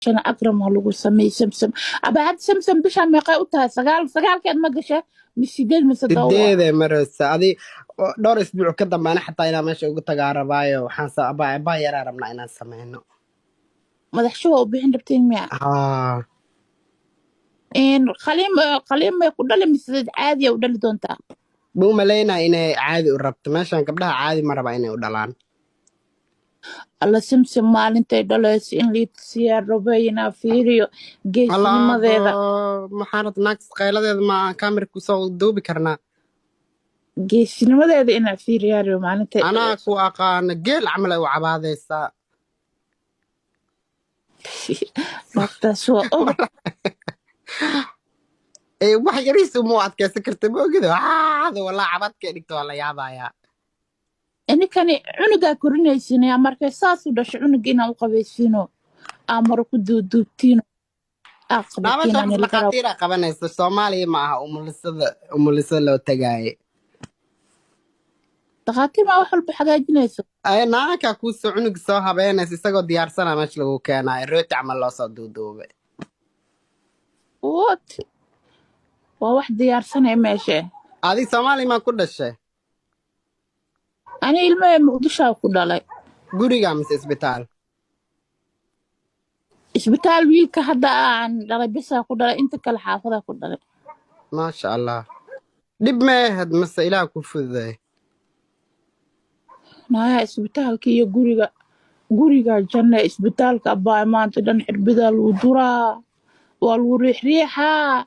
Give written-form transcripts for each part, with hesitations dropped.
Shana Akram ha lagu sameeyey Samsam. Aba, hadda Samsam bishaa meeqay u tahay? Sagaal, sagaalkeed ma gasha mise sideed mise todoba? Sideedee maraysa. Adi oo dhowr isbuuc ka dambaana xataa inaan meesha ugu tagaa rabaayo. Waxaan abaa abaa yaraa rabnaa inaan sameyno. Madax shuba u bixin rabtiin miya? Haa. Qaliin, qaliin may ku dhali mise caadiya u dhali doontaa? Buu malaynaa inay caadi u rabto. Meeshan gabdhaha caadi ma raba inay u dhalaan. Alla, Samsam maalintay dhalayso in liitusiyaa rabay inaa fiiriyo geesinimadeeda. Maxaa rabta naagtas qayladeeda? Ma kamera kusoo duubi karnaa? Geesinimadeeda inaa fiiriyaa rabo maalintay Anaa dhalayso. ku aqaana, geel camal ay u cabaadaysaa. Naagtaas waa og. Ee, wax yariis uma u adkaysan karta, ma ogido? Haada walaa cabaadka dhigta waa la yaabayaa. Ninkani cunugaa korinaysinaya markay saas u dhasho, cunuga inaa u qabaysiino, aa maro ku duuduubtiino, aa Naabasha qabatiin. Waxaas Anilkara. Dhakhaatiiraa qabanaysa. Soomaaliya ma aha umulisada, umulisada loo tagaaye. Dhakhaatiir maa wax walba hagaajinayso. Ay, naankaa kuusoo cunuga soo habeynaysa, isagoo diyaarsana meesha lagu keenaayo, rooti camal loo soo duuduubay. What, waa wax diyaarsanaya meesha? Adig Soomaaliya maa ku dhashay? Ani ilmaha Muqdishoa ku dhalay. Guriga mise isbitaal? Isbitaal. Wiilka hadda aan dhalay bisaa ku dhalay, inta kale xaafadaa ku dhalay. Maasha Allah. Dhib ma ahayd mase Ilaah ku fududay? Naaya, isbitaalka iyo guriga, guriga janna. Isbitaalka, abbaa, maanta dhan xirbidaa lagu duraa, waa lagu riixriixaa,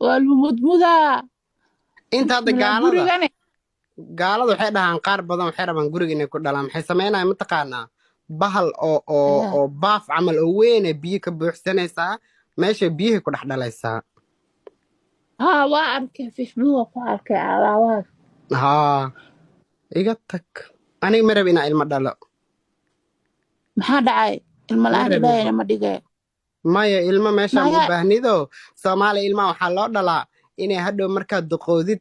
waa lagu mudmudaa. Inta hadda Bismillah. gaalada Gurigane. Gaalada waxay dhahaan, qaar badan waxay rabaan guriga inay ku dhalaan. Maxay sameynayaan mataqaanaa? Bahal oo oo baaf camal oo weyn ee biyo ka buuxsanaysaa, meesha biyahay ku dhex dhalaysaa. Haa, waa arkay, Facebook ku arkay alaabahaas. Haa, iga tag, aniga ma rabi inaa ilmo dhalo. Maxaa dhacay? Ilmo Ma la-aan rabi. Ilaahayna ma dhigay. Maya, ilmo meesha ma u Maya. baahnido. Soomaaliya ilmaha waxaa loo dhalaa inay hadhow markaad duqoodid.